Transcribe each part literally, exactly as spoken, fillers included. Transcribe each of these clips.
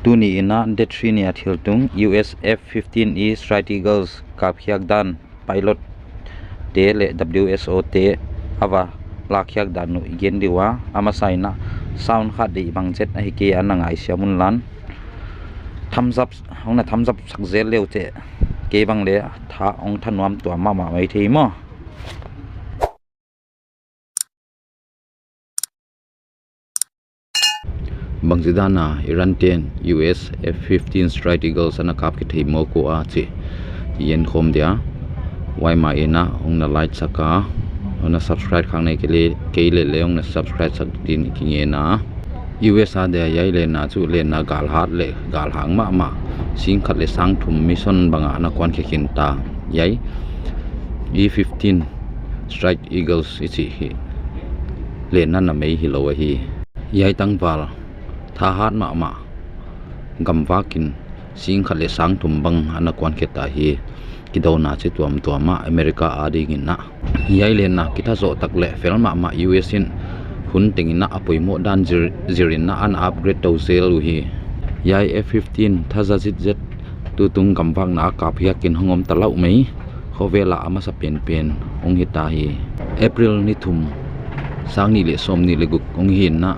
Tuni in ah date three ni a thiltung U S F fifteen E Strike Eagles kapkhiak dan, pilot te le W S O te a va lakkhiak dan uh i gen dih uh a, a masa in ah sound khat deih bang zet ahi kei a, na ngaisiam un lan. Thumbs up, hong na thumbs up sak zel le uh teh, kei bang le tha hong thanuam tuam mahmah mai thei maw. Bangci dan a Iran ten U S F fifteen Strike Eagles a na kapkhia thei mawk uh a cih i en khawm dia. Huai mah in ah hong na like sak a, hong na subscribe khak nei kei le, kei le le hong na subscribe sak dingin i kingen a. U S a dia hiai lenna cu lenna galhat le galhang mahmah, sing khat le sang thum mission bangah a na kuankhia khin ta. Hiai E fifteen Strike Eagles i cih hi lenna na mei hi lo ahi. Hiai tangval thahat mahmah gamvak in sing khat le sang thum bang a na kuankhia ta hi. Kidona ci tuamtuam ah America a dingin ah. Hiai lenna kitha zawh tak le fel mahmah U S in hun tengin ah a poimawh dan zir, zirin ah a na upgrade to zel uh hi. Hiai F fifteen thaza zitzet tutung gamvakna a kapkhiak in hong om ta lauh mai. Khovel ah a masa penpen hong hi ta hi. April ni thum, sang nih le sawm nih le guk hong hi in ah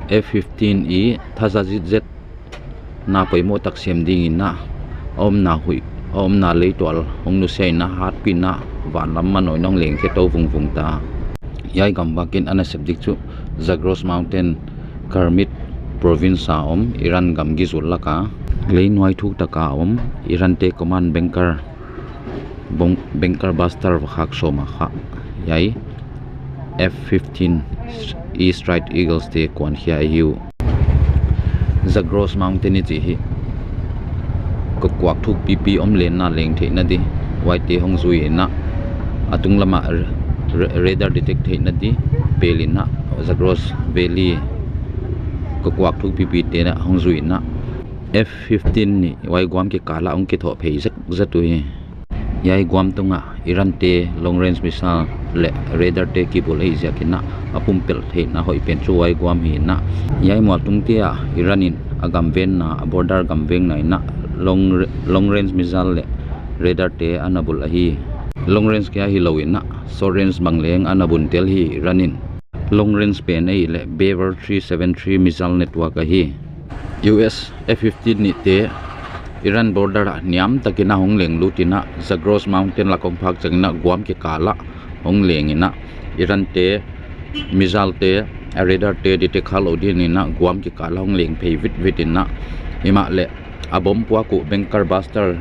F fifteen i thaza zitzet na poimawh tak sem dingin ah a omna huih, a omna leitual hong nusia in ah hatpih in ah vanlam manawi in hong lengkhia to vungvung ta. Hiai gamvak in a nasep dik cu Zagros Mountain, Kermit Province a om Iran gamgi zul lak a leinuai thuk tak a om Iran te command bunker, bung-, bunker buster va khak sawm a kha hiai F fifteen E Strike Eagles te kuankhia ahi uh. Zagros Mountain i cih hi. Kuakuak thuk pipi om lenna leng theihna di, huaite hong zui in ah a tunglam ah ra-, ra-, radar detect theihna di pel in ah Zagros Valley kuakuak thuk pipi te ah hong zui in ah F fifteen nih huai guam kikal ah hong kithawh phei zekzet uh hi. Hiai guam tungah Iran te long range missile le radar te kibulh ahih ziakin ah a pumpelh theihna hoih pen cu huai guam hi in ah, hiai mual tung te ah Iran in a gamvenna, a border gamvenna in ah long, long range missile le radar te a na bulh ahi. Long range kia hi lo in ah short range bang leng a na buntel hi. Iran in long range pen ahih leh Bavar three seven three missile network ahi. U S F fifteen nihte Iran border ah niam takin a hong leng lut in ah Zagros Mountain lak hong phak ciangin ah guam kikal ah hong leng in ah Iran te missile te, a radar te detect kha lo dingin ah guam kikal ah hong leng phei vitvit in ah, himahleh a bomb puak uh bunker buster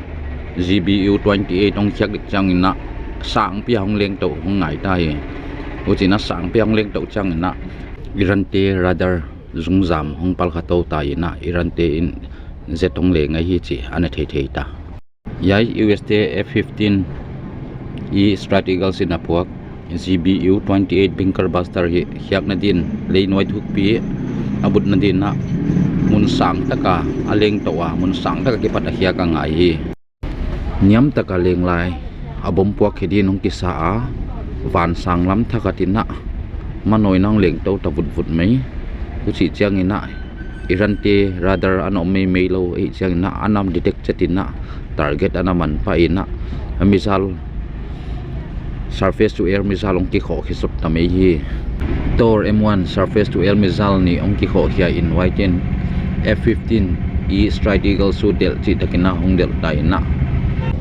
G B U twenty eight hong khiak dek ciangin ah sangpi a hong leng toh hong ngai ta hi. Hucin ah sangpi a hong leng toh ciangin ah Iran te radar zungzam hong palkha to ta in ah Iran te in zet hong leng ahi cih a na theithei ta. Hiai U S te F fifteen i Strike Eagles in a puak G B U twenty eight bunker buster hi khiakna din leinuai thukpi a butna din ah mun sang taka a leng toh a, mun sang taka kipat a khiak a ngai hi. Niam taka leng lai a bomb puak khia din hong kisa a, van sang lam thakhat in ah manawi in ah hong leng to ta vutvut mai. Hucih ciangin ah Iran te radar a na om meimei lo ahih ciangin ah a na detect ciat in ah target a na man pah in ah a missile, surface to air missile hong kikhawh khia sawt ta mai hi. Tor M one surface to air missile nih hong kikhawh khia in huaite in F fifteen i Strike Eagles uh delh cih takin ah hong delh ta in ah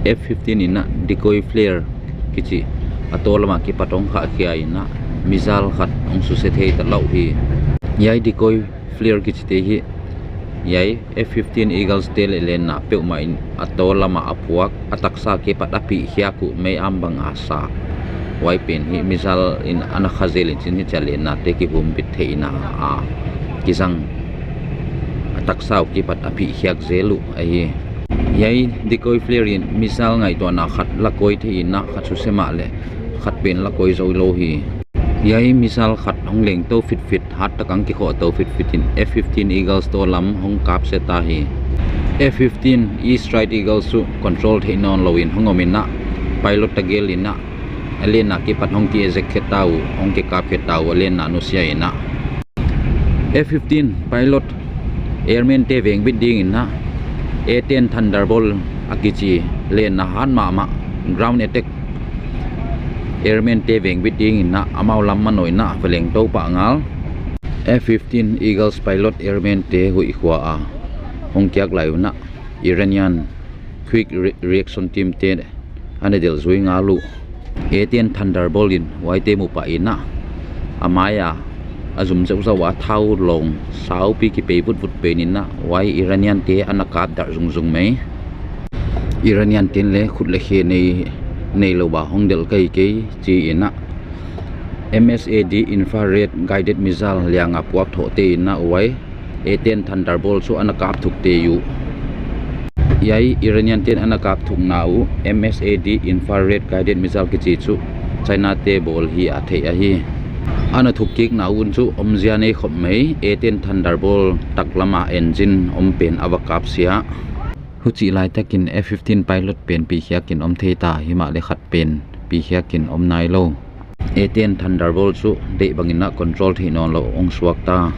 F fifteen in ah decoy flare kici a taw lam ah kipat hong khah khia in ah missile khat hong susia thei ta lo hi. Hiai decoy flare kicite hi hiai F fifteen Eagles te le lenna peuhmah in a taw lam ah a puak, a taksa kipat a phih khiak uh mei-am bang a sa. Huai pen hi missile in a na kha zel in cin hi ciang lennate kihumbit theihna a kizang, a taksa uh kipat a phih khiak zel uh ahi. Hiai decoy flare in missile ngaihtuahna khat la koi thei in ah khat susia mah le khat pen la koi zo lo hi. Hiai missile khat hong leng to fitfit, hat tak hong kikhawh to fitfit in F fifteen Eagles taw lam hong kapsia ta hi. F fifteen i Strike Eagles uh control theih nawn lo in hong om in ah pilot ta gel in ah a lenna kipat hong ki-eject khia ta uh, hong kikap khia ta uh, a lenna nusia in ah. F fifteen pilot Airman te vengbit dingin ah A ten Thunderbolt a kici lenna hat mahmah ground attack airman te vengbit dingin ah amau lam manawh in ah va lengto pah ngal. F fifteen Eagles pilot airman te huih khua a hong kiak lai un ah Iranian quick re- reaction team te a na delh zui ngal uh. A ten Thunderbolt in huaite mu pah in ah a mai-a a zum zauhzauh a thau lawng saupi kipei vutvut pen in ah huai Iranian te a na kapdarh zungzung mai. Iranian ten le khut le khe nei nei lo a hong delh kei kei ci in ah M S A D infrared guided missile lianga puak thawhte in ah huai A ten Thunderbolt cu a na kap thukte uh. Hiai Iranian ten a na kap thukna uh M S A D infrared guided missile kici cu China te bawl hi a theih ahi. A na thuk kikna uh un cu omzia nei khop mai A ten Thunderbolt taklam ah engine om pen a va kap sia. Hucih laitakin F fifteen pilot pen pikhiakin om thei ta, himah le khat pen pikhiakin om nai lo. A ten Thunderbolt cu deih bangin ah control theih nawn lo hong suak ta.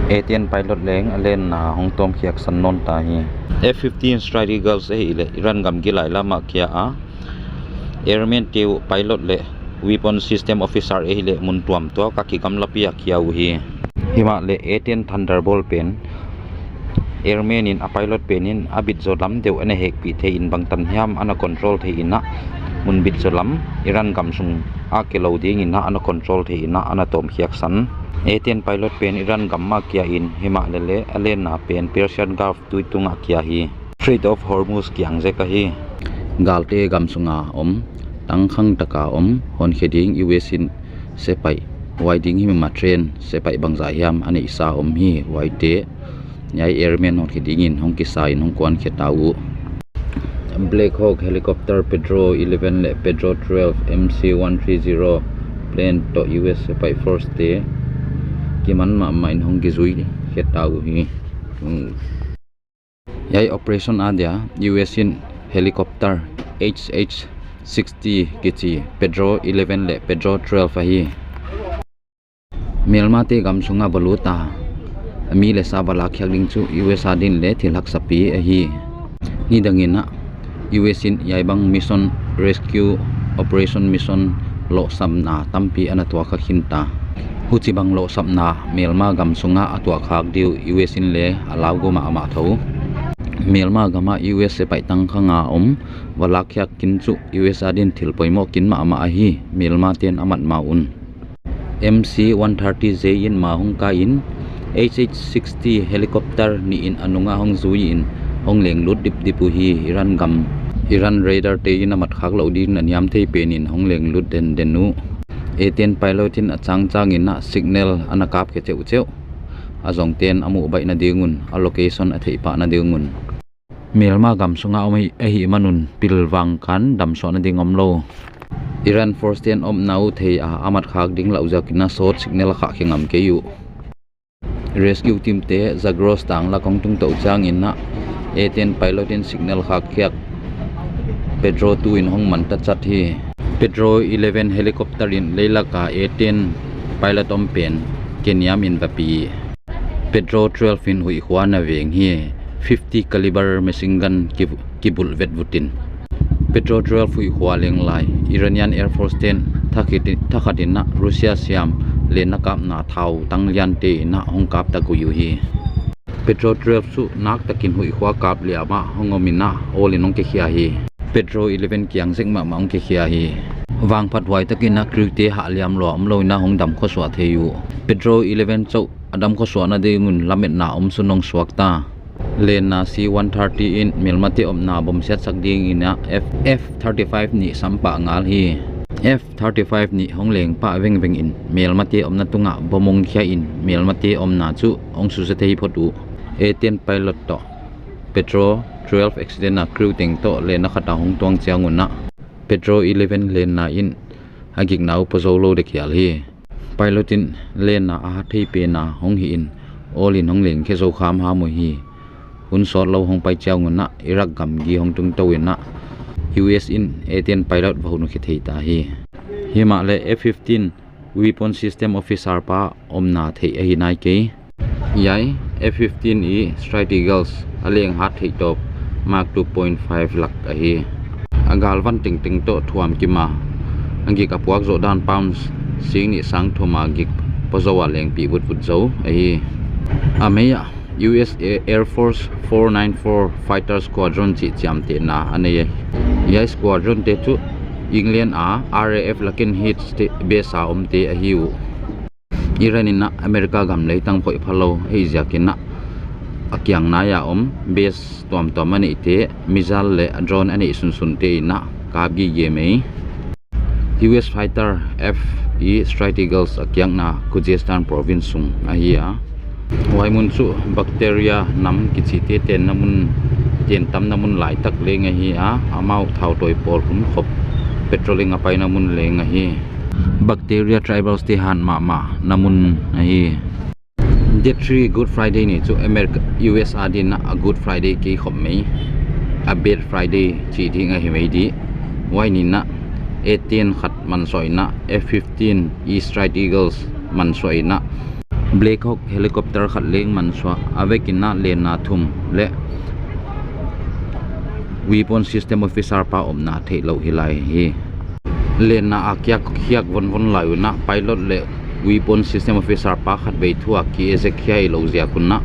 A ten pilot leng a lenna hong tawmkhiaksan nawn ta hi. F fifteen Strike Eagles ahih leh Iran gam gilai lamah kia a airman te uh pilot le weapon system officer ahih leh mun tuamtuak a kigamlapi a kia uh hi. Himah le A ten Thunderbolt pen airman in a pilot pen in a bitzaw lam deuh a na hekpih thei in bangtan hiam a na control thei in ah mun bitzaw lam Iran gam sung a kilo dingin ah a na control thei in ah a na tawmkhiaksan. A ten pilot pen Iran gam mah kia in himah le le a lenna pen Persian Gulf tui tungah kia hi. Strait of Hormuz kiang zek ahi. Galte gam sunga om tangkhang taka om honkhia ding U S in sepaih huai ding himah train sepaih bangzah hiam a neihsa om hi huaite. Hiai airman honkhia dingin hong kisa in hong kuankhia ta uh. Black Hawk helicopter Pedro eleven le Pedro twelve M C one three zero plane tawh U S sepaih force te kiman mahmah in hong kizui khia ta uh hi. Hiai operation a dia U S in helicopter H H sixty kici Pedro eleven le Pedro twelve ahi. Melmate gam sungah va lut a mi le sa va lakkhiak ding cu U S a din le thil haksapi ahi. Nidangin ah U S in hiai bang mission rescue operation mission lawhsapna tampi a na tuak kha khin ta. Huci bang lawhsapna Myanmar gam sungah a tuak khak ding uh U S in le a lau guma amah tho. Myanmar gamah U S sepaih tangkhanga om va lakkhiak kin cu U S a din thil poimawh kin mahmah ahi. Myanmar ten a mat ma un. M C one thirty J in ma hong kai in H H sixty helicopter nih in a nungah hong zui in hong lenglut dipdip uh hi. Iran gam Iran radar te in a mat khak loh ding a niam thei pen in hong lenglut denden uh. A ten pilot in a cangcang in ah signal a na kap khia ceuhceuh. A zongten a muh baih nading un a location a theih pah nading un. Myanmar gam sungah om ahih man un pilvang khan damsuah nading om lo. Iran force ten omna uh thei a a mat khak ding lauh ziakin a sawt signal a khah khia ngam kei uh. Rescue team te Zagros tang lak hong tungto ciangin ah A ten pilot in signal khak khiak Pedro two in hong man ta cat hi. Pedro eleven helicopter in leilak a A ten pilot om pen keniam in va pi. Pedro twelve in huih khua na veng hi. Fifty caliber machine gun ki kibulh vetvutin Pedro twelve huih khua lenglai Iranian Air Force ten thakhat in ah Russia siam lenna kapna thau tang liante in ah hong kap tak uh hi. Pedro twelve cu naktakin huih khua kap liam ah hong om in ah awl in hong kikhia hi. Pedro eleven kiang zek mahmah hong kikhia hi. Vangphat huai takin ah crew te hah liam lua om lo in ah hong dam khuasuah thei uh. Pedro eleven coh a dam khuasuah nading un lametna om sun hong suak ta. Lenna C one thirty in Myanmar te omna bom siatsak dingin ah F F thirty five nih sam pah ngal hi. F thirty five nih hong leng pah vengveng in Myanmar te omna tungah bom hong khia in Myanmar te omna cu hong susia thei phot uh. A ten pilot tawh Pedro twelve accident a crew teng tawh lenna khat a hong tuang ciangun ah Pedro eleven lenna in a gikna uh pua zo lo dekhial hi. Pilot in lenna a hat thei pen a hong hi in awl in hong lengkhia zo khamham uh hi. Hun sawt lo hong pai ciangun ah Iraq gamgi hong tungto in ah U S in A ten pilot va hun khia thei ta hi. Himah le F fifteen weapon system officer pa omna theih ahi nai kei. Hiai F fifteen i Strike Eagles a leng hat theih tawp Mark two point five lak ahi. A galvan tengteng tawh thuam kima a gik a puak zawh dan pounds sing nih sang thum a gik pazo a lengpih vutvut zo ahi. A mei ah U S A Air Force four nine four Fighter Squadron cih ciamtehna a nei ahi. Hiai squadron te cu England a R A F Lakenheath base a omte ahi uh. Iran in ah America gam leitang phoih pha lo ahi ziakin ah a kiang nai a om base tuamtuam a neihte missile le drone a neih sunsunte in ah kap gige mei. U S fighter F i Strike Eagles a kiakna Khuzestan province sung ahi a, huai mun cu Bactria nam kichihte tenna mun, tentamna mun laitak leng ahi a, amau thautawi pawl hun khop patrolling a paina mun leng ahi. Bactria tribals te han mahmah na mun ahi. Date three Good Friday ni cu America, U S a din ah a Good Friday kei khop mei, a Bad Friday cih ding ahi mei dih. Huai ni in ah A ten khat mansuah in ah F fifteen i Strike Eagles mansuah in ah Black Hawk helicopter khat leng mansuah, a vekin ah lenna thum le weapon system officer pa omna theih loh hi lai hi. Lenna a kiak khiak vonvon lai un ah pilot le weapon system officer pa khat vei thu a ki-eject khia hi lo ziak un ah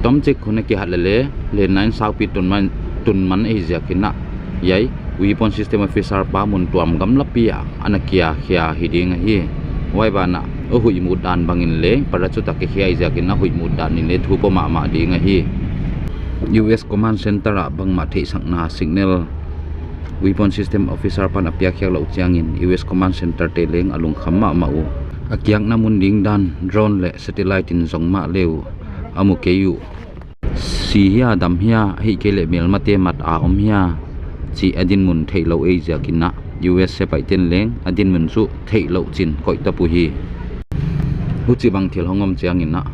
tomcik hun a kihat lele lenna in saupi tun man, tun man ahi ziakin ah hiai weapon system officer pa mun tuam gamlapi ah a na kia khia hi ding ahi. Huai ban ah a huih mut dan bangin le parachute a kikhia ahi ziakin a huih mut dan in le thu pua mahmah ding ahi. U S Command Center ah bangmah theihsakna signal weapon system officer pan a piakkhiak loh ciangin U S Command Center te leng a lungkham mahmah uh. A kiakna mun ding dan drone le satellite in zong mah le uh a mu kei uh. Si hia, dam hia, ahih kei leh melmate mat a om hia cih a dinmun theih loh ahi ziakin ah U S sepaih ten leng a dinmun cu theih loh cin koih tawp uh hi. Huci bang thil hong om ciangin ah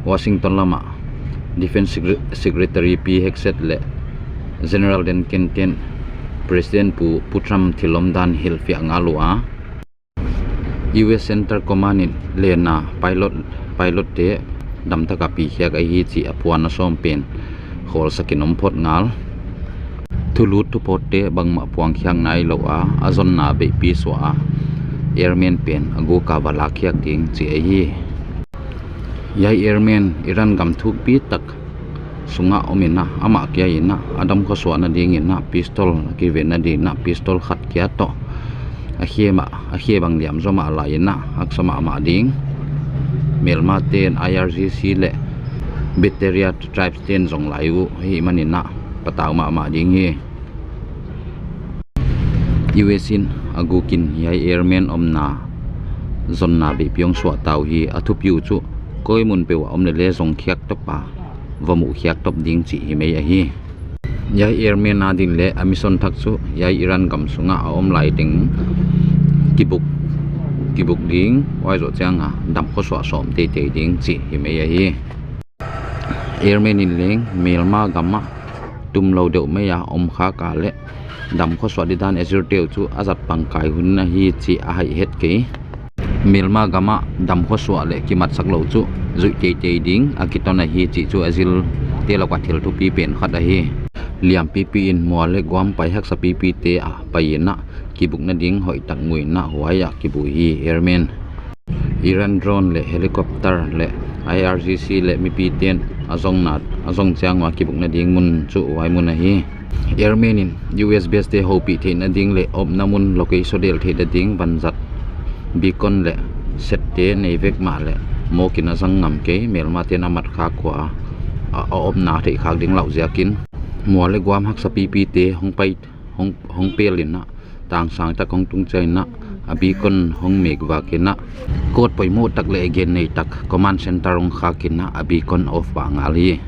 Washington lamah Defense Secre-, Secretary Pete Hegseth le General Dan Kent ten President Pu, Pu Trump thil om dan hilhfiah ngal uh a, U S Center Command in lenna pilot, pilot te damtak a pikhiak ahi cih a phuan a sawm pen khawlsakin om phot ngal. Thulut thupawtte bangmah puangkhiak nai lo a, a zonna beihpi suah a, airman pen a guk a va lakkhiak ding cih ahi. Hiai airman Iran gam thukpi tak sungah om in ah amah kia in ah a dam khuasuah nadingin ah pistol a kiven nadingin ah pistol khat kia tawh a khia mah, a khia bang liam zaw mah lai in ah haksa mahmah ding. Melmate in I R G C le Bactria tribes ten zong lai uh ahih manin ah patau mahmah ding hi. U S in a gukin hiai airman omna zonna beihpi hong suahta uh hi. A thupi uh cu koi mun peuh ah om lele zongkhiak tawp a va muhkhiak tawp ding cih hi mei ahi. Hiai airman a din le a mission thak cu hiai Iran gam sungah a om lai teng kibuk, kibuk ding, huai zawh ciang a dam khuasuah sawm teitei ding cih hi mei ahi. Airman in leng melma gamah tum lo deuh mei a om khak a leh dam khuasuah dih dan a zirte uh cu a zat pangkai hun ahi cih a haih het kei. Melma gamah dam khuasuah le kimatsak loh cu zuih teitei ding a kiton ahi cih cu a zilte lak a thil thupi pen khat ahi. Liampipi in mual le guam pai haksa pipite a pai in ah kibuk nading hoihtak mu in ah huai ah kibu hi airman. Iran drone le helicopter le I R G C le mipite in a zong nat, a zong ciang uh a kibuk nading mun cu huai mun ahi. Airman in U S base te hopih theih nading le omna mun location delh theih nading vanzat beacon le sette nei vek mah le mawk in a zang ngam kei, melmate in a mat khak khua a, a omna theih khak ding lauh ziakin mual le guam haksa pipite hong pai, hong, hong pel in ah tangsang tak hong tung ciangin ah a beacon hong mek vak in ah code poimawh tak le gen nei tak command center hong khak in ah a beacon off pah ngal hi.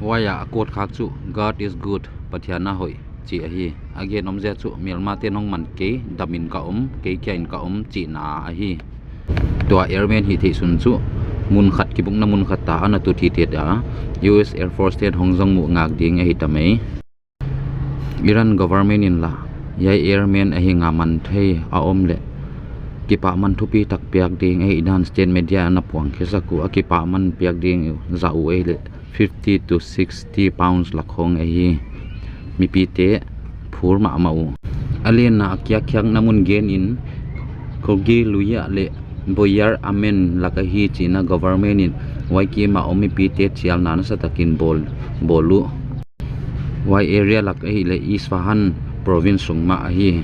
Huai ah a code khak cu God is good, Pathian a hoih cih ahi. A gen omzia cu melmate in hong man kei, dam in ka om, kei kia in ka om cihna ahi. Tua airman hih theih sun cu mun khat kibukna mun khat ah a na tut hi tet a, U S Air Force te in hong zong muh ngak ding ahi ta mei. Iran government in lah hiai airman ahi nga man thei a om leh Kipahman thupi tak piak ding ahi dan state media na puang khiasak uh, a kipahman piak ding uh zah uh ahi leh fifty to sixty pounds lak khong ahi. Mipite phur mahmah uh. A lianna a kiakkhiakna mun gen in Kogi Luya le Boyar Amen lak ahi cihna government in vaikim ah om mipite cialna nasatakin bawl, bawl uh. Y area lak ahi le Isfahan province sung mah ahi.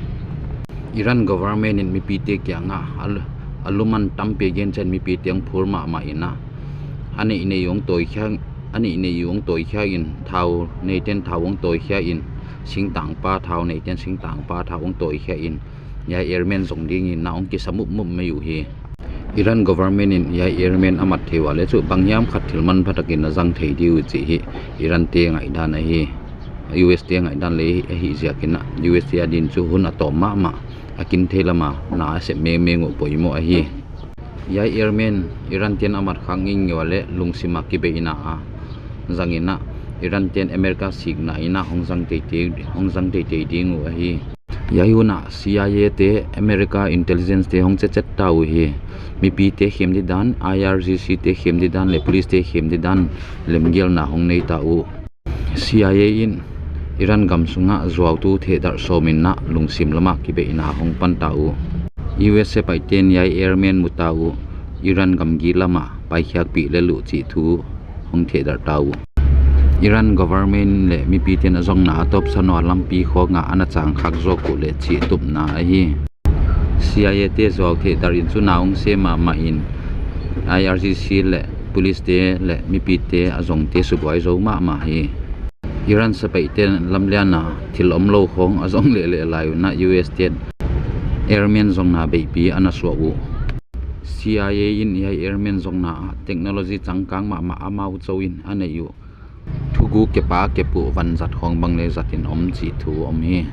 Iran government in mipite kiangah a lu-, a luman tampi gen ciang mipite hong phur mahmah in ah, a neih neih uh hong tawikhia, a neih neih uh hong tawikhia in, thau neiten thau hong tawikhia in, singtangpa thau neiten singtangpa thau hong tawikhia in, hiai airman zong dingin na hong kisa mupmup mai uh hi. Iran government in hiai airman a mat thei uh a leh cu bang hiam khat thil manpha takin na zang thei ding uh cih hi Iran te ngaihdan ahi. U S te ngaihdan le ahi ziakin ah U S te a din cu hun a tawm mahmah, a kin thei lama na a sep mengmeng uh poimawh ahi. Hiai airman Iran ten a mat khak ngingngeu a leh lungsim a kibeihna a zangin ah Iran ten America sikna in ah hong zang teitei, hong zang teitei ding uh ahi. Hiai hun ah C I A te, America intelligence te hong cecet ta uh hi. Mipite khem didan, I R G C te khem didan le police te khem didan lemgelna hong nei ta uh. C I A in Iran gam sungah zuautu thehdarh sawm in ah lungsim lamah kibeihna hong pan ta uh. U S sepaihte in hiai airman mu ta uh. Iran gamgi lamah paikhiakpih le luh cih thu hong thehdarh ta uh. Iran government le mipite in a zongna a tawpsan uh a lampi khawngah a na cangkhak zawk uh le cih tupna ahi. C I A te zuau thehdarh in cu na hong sem mahmah in I R G C le police te le mipite a zongte subuai zo mahmah hi. Iran sepaihte in lamliana thil om lo khawng a zong lehleh lai un ah U S te in airman zongna beihpi a na suah uh. C I A in hiai airman zongna ah technology cangkang mahmah amau co in a neih uh. Thuguk kepa kepuh vanzat khawng bang le zatin om cih thu om hi.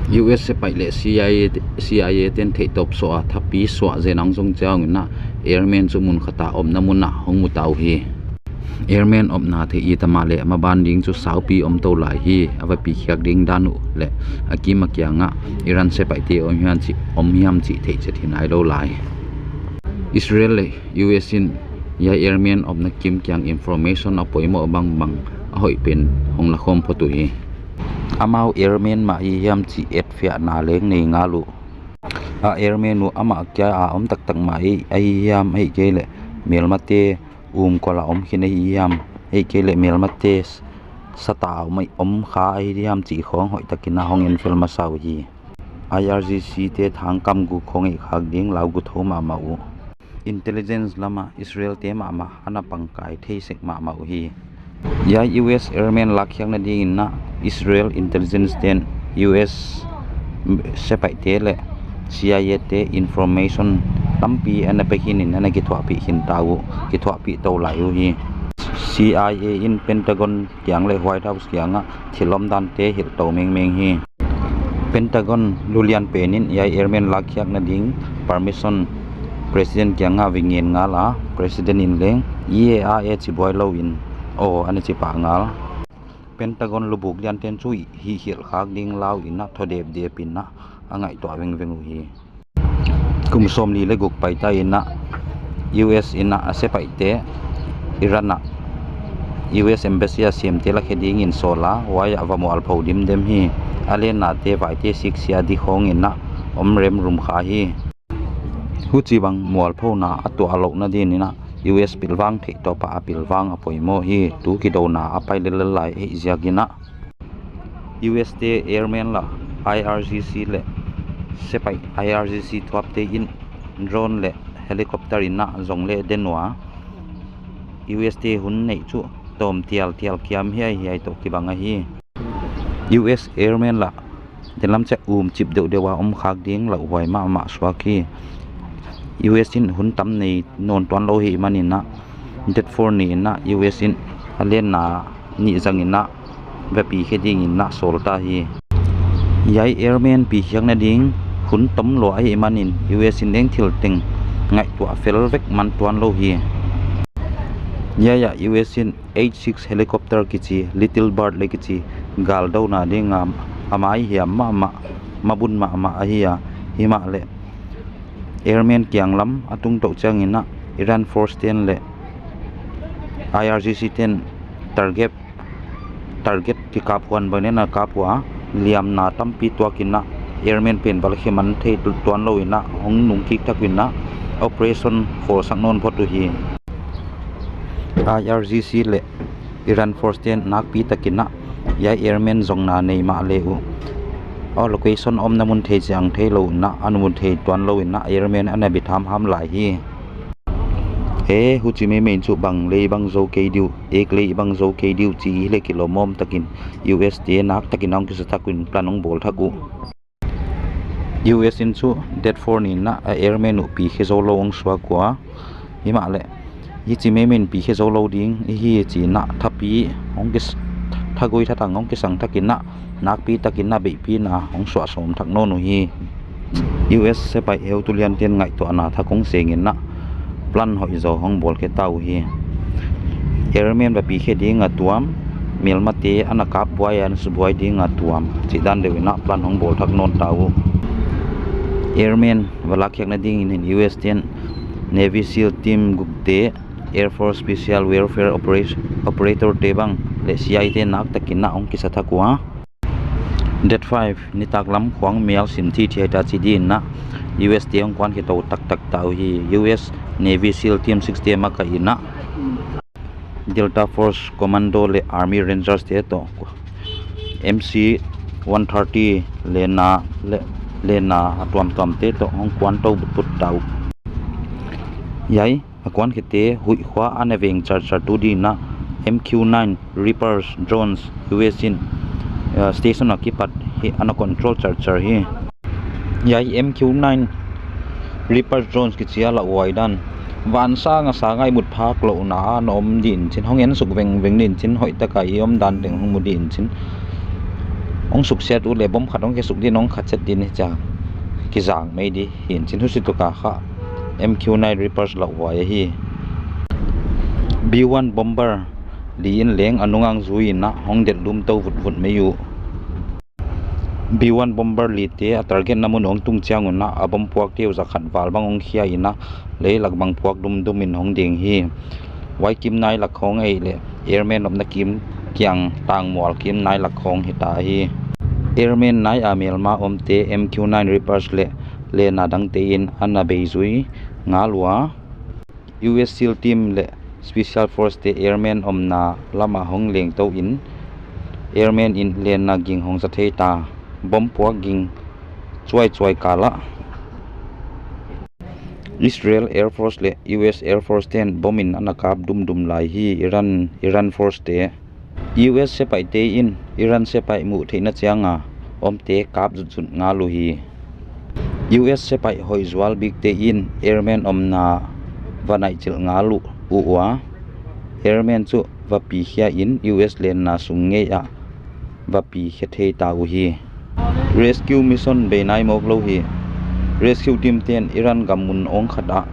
U S sepaih le C I A, C I A te in theihtawp suah a thapi suah zen ang zong ciang in ah airman cu mun khat a omna mun ah hong mu ta uh hi. Airman omna theih i tamah le maban ding cu saupi om to lai hi. A va pikhiak ding dan uh le a kim a kiangah Iran sepaihte om hiam cih, om hiam cih theih cet hi nai lo lai. Israel le U S in hiai airman omna kim kiang information a poimawh bangbang a hoih pen hong lakhawm phot uh hi. Amau airman mah hi hiam cih etfiahna leng nei ngal uh. A airman uh amah kia a om taktak mah ahi hiam, ahih kei leh melmate umkual a om khin ahi hiam, ahih kei leh melmate sata a om, om kha ahi hiam cih khawng hoihtakin a hong en fel masa uh hi. I R G C te thangkam guk khawng ei khak ding lau gu tho mahmah uh. Intelligence lamah Israel te mahmah a na pangkai thei sek mahmah uh hi. Hiai U S airman lakkhiak nadingin ah Israel intelligence ten U S sepaihte le C I A te information tampi a na pia khinin a na kithuahpih khin ta uh, kithuahpih to lai uh hi. C I A in Pentagon kiang le White House kiangah thil omdante hilh to mengmeng hi. Pentagon lulian pen in hiai airman lakkhiak nading permission President kiangah vei ngen ngal a, President in leng E A A ci buai lo in aw a na ci pah ngal. Pentagon lubuk lianten cu hih hilh khak ding lau in ah thaw depdep in ah a ngaihtuah vengveng uh hi. Kum sawmli le guk paita in ah U S in ah a sepaihte Iran ah U S embassy a siamte lakhia dingin sawl a, huai ah va mualpho dimdem hi. A lennate vaite siksia di khawng in ah om remrum kha hi. Huci bang mualphona a tuah loh nadingin ah U S pilvang theihtawp ah a pilvang a poimawh hi. Tu kidona a pai lellel lai ahih ziakin ah U S te airman la I R G C le sepaih I R G C thuapte in drone le helicopter in ah zong le den uh a, U S te hun neih cu tawm tialtial kiam hiaihiai tawh kibang ahi. U S airman la denlam ciah um cip deuhdeuh a om khak ding lauhuai mahmah suak hi. U S in hun tam nei nawn tuan lo hi manin ah, date four ni in ah U S in a lenna nih zangin ah va pikhia dingin ah sawl ta hi. Hiai airman pikhiak nading hun tom lua ahih manin U S in leng thil teng ngaihtuah fel vek man tuan lo hi. Hiai ah U S in H six helicopter kici, Little Bird le kici, galdona ding a, a mai hiam mahmah, mabun mahmah ahi a, himahleh Airman kiang lam a tung toh ciangin ah Iran Force ten le I R G C ten target target kikap huan bangin a kap uh a, liamna tampi tuakin ah airman pen valkhia man thei tuan loin ah hong nungkik thakin ah operation khawlsak nawn phot uh hi. I R G C le Iran Force ten nakpi takin ah hiai airman zongna nei mah le uh, a location omna mun thei ciang thei loin ah a nu mun thei tuan loin ah airman a na bit hamham lai hi. He huci meimei in cu bang lei bang zo kei diu, ek lei bang zo kei diu ci hi le kilawm awm takin U S te nak takin a hong kisa thak uh in plan hong bawl thak uh. U S in cu date four ni in ah a airman uh pikhia zo lo hong suak uh a, himahleh hici meimei in pikhia zo lo ding i hi ci in ah thapi hong kis thagui thatang hong kisang thakin ah nakpi takin ah beihpina hong suah sawm thak nawn uh hi. U S sepaih heutu lianten ngaihtuahna thak hong sengin ah plan hoih zaw hong bawlkhia ta uh hi. Airman va pikhia ding a tuam, melmate a na kap buai a na subuai ding a tuam cih dan deuh in ah plan hong bawl thak nawn ta uh. Airman va lakkhiak nadingin U S ten Navy SEAL Team gukte, Air Force Special Warfare Operation Operator te bang le C I A te nak takin ah hong kisa thak uh a, date five nitak lam khuang mial sim thithiai ta ci dingin ah U S te hong kuankhia to taktak ta uh hi. U S Navy SEAL Team six te makaih in ah Delta Force Commando le Army Rangers te tawh M C one thirty lenna le lenna a tuamtuamte tawh hong kuan to butbut ta uh. Hiai a kuankhiate huih khua a na veng charchartu dingin ah M Q nine Reapers drones U S in station a kipat hi a na control charchar hi. Hiai M Q nine Reapers drones kici a lauhuai dan, vansang a sang a i mut phak lohna a na om dingin cin hong ensuk vengveng dingin cin hoih taka i om dan teng hong mu dingin cin hong suksiat uh le bom khat hong kisuk dingin hong khat set dingin hi cia kizang mei ding hi in cin husi tuka kha M Q nine Reapers lauhuai ahi. B one bomber li in leng a nungang zui in ah hong delh lum to vutvut mei uh. B one bomber lite a targetna mun hong tung ciangun ah a bom puakte uh zakhat val bang hong khia in ah leilak bang puak dumdum in hong ding hi. Huai kim nailak khawng ahi le airman omna kim kiang tangmual kim nailak khawng hita hi. Airman nai a melma omte M Q nine Reapers le lenna dangte in a na beizui ngal uh a, U S SEAL Team le Special Force te airman omna lamah hong lengto in airman in lenna ging hong za thei ta. Bom puak ging cuaicuai kalah Israel Air Force le U S Air Force ten bom in a na kap dumdum lai hi. Iran Iran Force te U S sepaihte in Iran sepaih muh theihna cianga omte kap zutzut ngal uh hi. U S sepaih hoih zual bikte in airman omna va naihcilh ngal uh uh ua, airman cu va pikhia in U S lenna sung ngei ah va pikhia thei ta uh hi. Rescue mission bei nai mawk lo hi. Rescue team ten Iran gam mun awng khat ah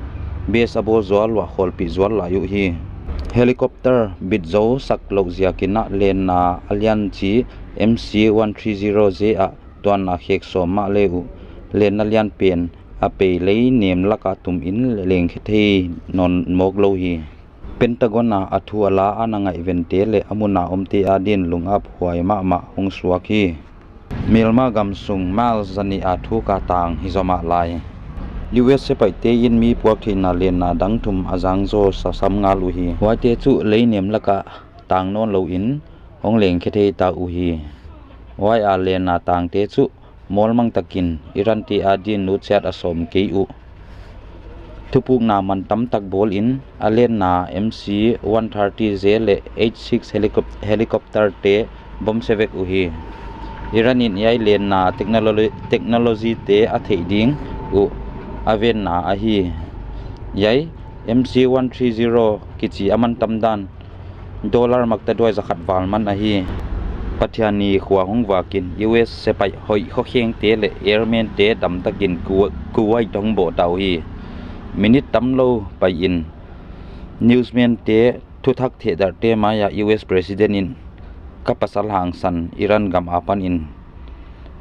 base a bawl zual uh a khawlpih zual lai uh hi. Helicopter bit zo sak loh ziakin ah lenna a lian ci M C one three zero Z ah tuanna khek sawm mah le uh lenna lian pen a pei lei nem lakah tum in lengkhia thei nawn mawk lo hi. Pentagon a a thu a la a na ngaihvente le a muna omte a din lungap huai mahmah hong suak hi. Melma gam sung mile zanih a thuka tang hi zaw mah lai. U S sepaihte in mi puak theihna lenna dang thum a zangzaw sasam ngal uh hi. Huaite cu leinem lakah tang nawn loin hong lengkhia thei ta uh hi. Huai a lenna tangte cu mawlmang takin Iran te a din nutsiat a sawm kei uh. Thupukna man tamtak bawlin a lenna M C one thirty Z le H six helicop- helicopter te bom sia vek uh hi. Iran in hiai lenna technology, technology te a theih ding uh a venna ahi. Hiai M C one three zero kici a man tamdan dollar maktaduai zakhat val man ahi. Pathianni khua hong vakin U S sepaih hoih khuakhengte le airman te damtakin Kuwait hong bawh ta uh hi. Minute tam lo pai-in newsman te thuthak thehdarte mai-ah U S president in ka pasal hangsan Iran gam a panin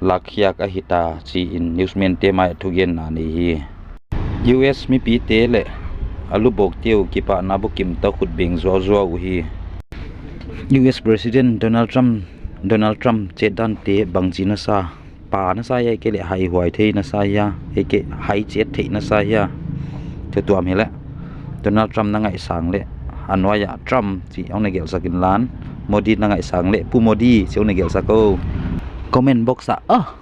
lakkhiak ahi ta ci-in newsman te mai-ah thugenna nei hi. U S mipite le a lubawkte uh kipahna bukim tawh khut beng zuauzuau uh hi. U S President Donald Trump, Donald Trump ciatdante bangci na sa, pa na sa hia, ei kei le haihuai thei na sa hia, ei kei hai ciat theih na sa hia? Tua tuam hi le Donald Trump na ngaihsang le a nuai-ah Trump ci hong na gelhsak inlan, Modi na ngaihsang le Pu Modi ci hong na gelhsak o. Comment box ah, ah,